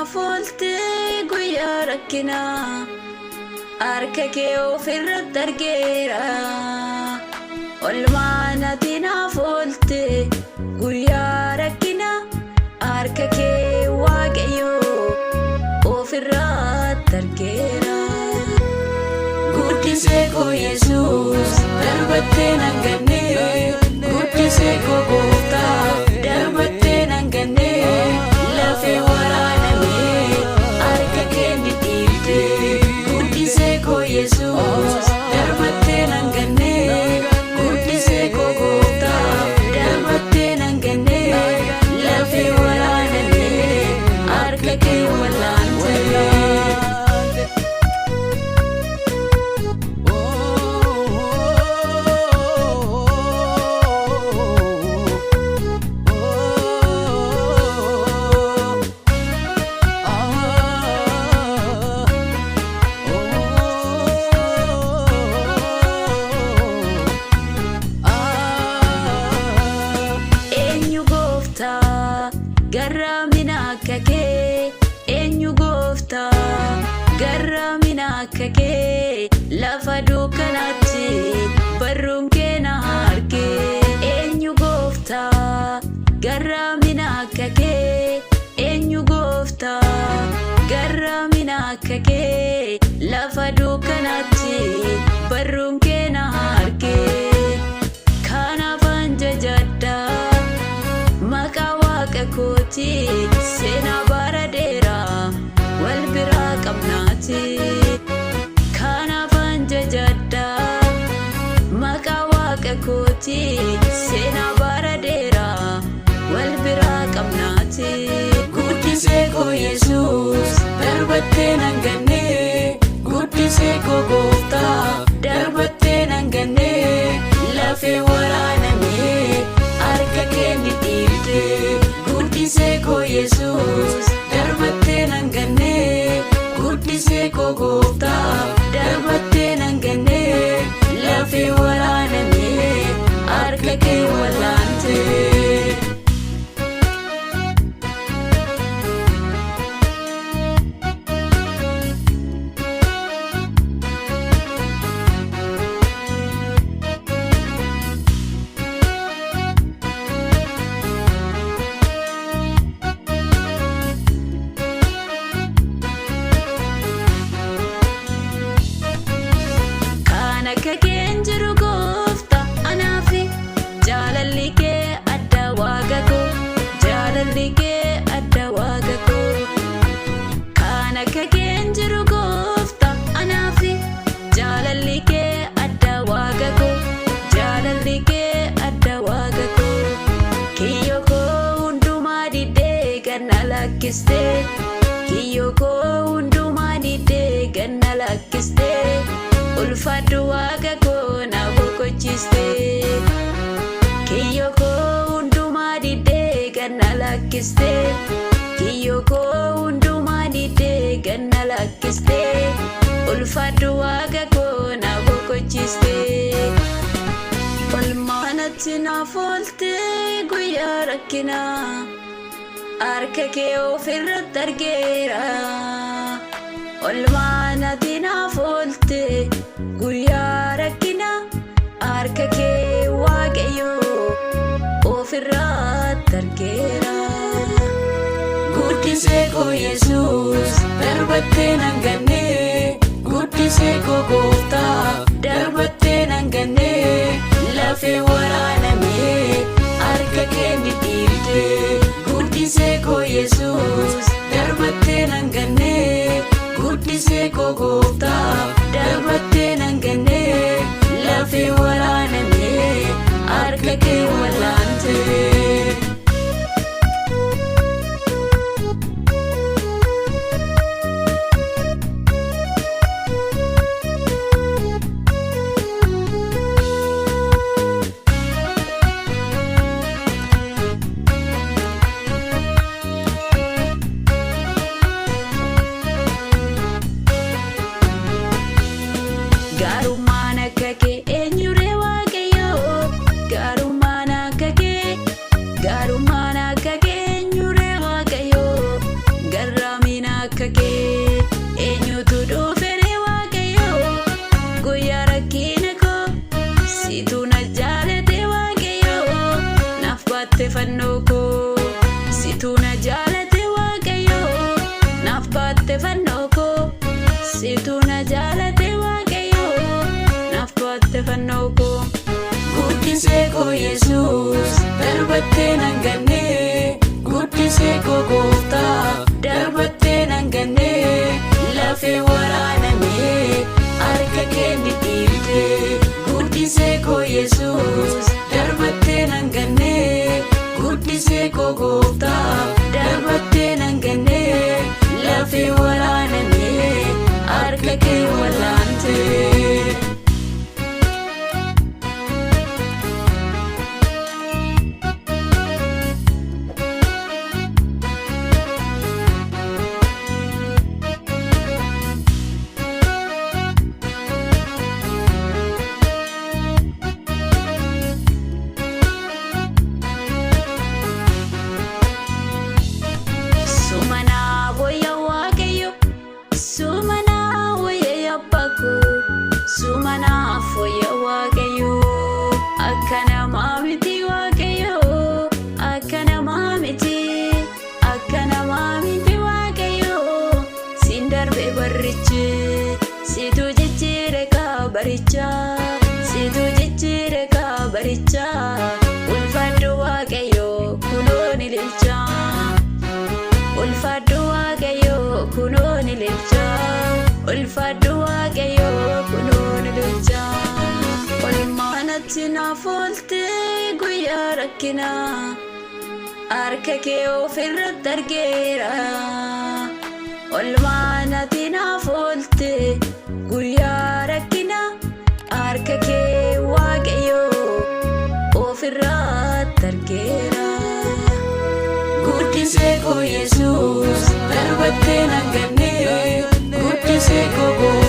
naaf oolte guyyaa rakkinaa, harka kee ofirratti argeera. Olmaan ati naaf oolte guyyaa rakkinaa, harka kee Waaqayyoo ofirratti argeera. Guddisee koo Yesuus, darbattee nan gannee. Guddisee koo Gooftaa, darbattee nan gannee. Lafee waraanamee harka kee ni dhiibde. Guddisee koo Yesuus, darbattee nan gannee. Guddisee koo Gooftaa, darbattee nan gannee. Lafee waraanamee harka kee wallaante. Eenyu Gooftaa garraamina akka kee? Eenyu Gooftaa garraamina akka kee? Lafa dukkanaatti barruun kee na argee. Eenyu Gooftaa garraamina akka kee? Eenyu Gooftaa garraamina akka kee? Lafa dukkanaatti barruun kee na argee. Kanaafan jajadha maqaa Waaqa kooti, seenaa bara dheeraa wal biraa qabnaati. Kanaafan jajadha maqaa Waaqa kooti, seenaa bara dheeraa wal biraa qabnaati. Guddisee koo Yesuus, darbattee nan gannee. Guddisee koo Gooftaa, darbattee nan gannee. Lafee waraanamee harka kee ni dhiibde. Guddisee koo Yesuus, darbattee nan gannee. Guddisee koo Gooftaa, darbattee nan gannee. Lafee waraanamee harka kee wallaante. Kan akka kee hin jiru Gooftaa anaafi, jaalalli kee adda Waaqa koo, jaalalli kee adda Waaqa koo. Kan akka kee hin jiru Gooftaa anaafi, jaalalli kee adda Waaqa koo, jaalalli kee adda Waaqa koo. Kiyyoo koo hundumaa diddee ganna lakkistee, kiyyoo koo hundumaa diddee ganna lakkistee, ulfaadhu Waaqa koo, na boqochiistee. Kiyyoo koo hundumaa diddee ganna lakkistee, kiyyoo koo hundumaa diddee ganna lakkistee, ulfaadhu Waaqa koo, na boqochiistee. Olmaanatti naaf oolte guyyaa rakkinaa, harka kee ofirratti argeera. Olmaanatti naaf oolte guyyaa rakkinaa, harka kee Waaqayyoo ofirratti argeera. Guddisee koo Yesuus, darbattee nan gannee. Guddisee koo Gooftaa, darbattee nan gannee. Lafee waraanamee harka kee ni dhiibde. Guddisee koo Yesuus, darbattee nan gannee. Guddisee koo Gooftaa, darbattee nan gannee. Lafee waraanamee harka kee wallaante. Gaarummaan akka kee eenyuree Waaqayyoo? Gaarummaan akka kee Situ na jaalate Waaqayyo, naaf baatte fannoo koo. Guddisee koo Yesuus, darbattee nan gannee. Guddisee koo gooftaa, darbattee nan gannee. Lafee waraanamee harka kee ni dhiibdee. Guddisee koo Yesuus, darbattee nan gannee. Guddisee koo gooftaa, darbattee nan gannee. Lafee waraanamee harka kee wallaantee. Sumanaa wayya Waaqayyo, sumanaa wayya abbaa koo, sumanaa fooyya Waaqayyo. Akka namaa miti Waaqayyo, akka namaa miti, akka namaa miti Waaqayyo. Siin darbe barrichi, situ jijjiire kaabaricha, situ jijjiire kaabaricha. Ulfaadhu Waaqayyo, kunoo ni lilcha. Ulfaadhu Waaqayyo, kunoo ni lilcha. Ulfaadhu Waaqayyo, kunoo ni lilcha. Olmaanatti naaf oolte guyyaa rakkinaa. Harka kee ofirratti argeera. Olmaanatti naaf oolte guyyaa rakkinaa. Harka kee Waaqayyo ofirratti argeera. Guddisee koo Yesuus, darbattee nan gannee. Guddisee koo gooftaa.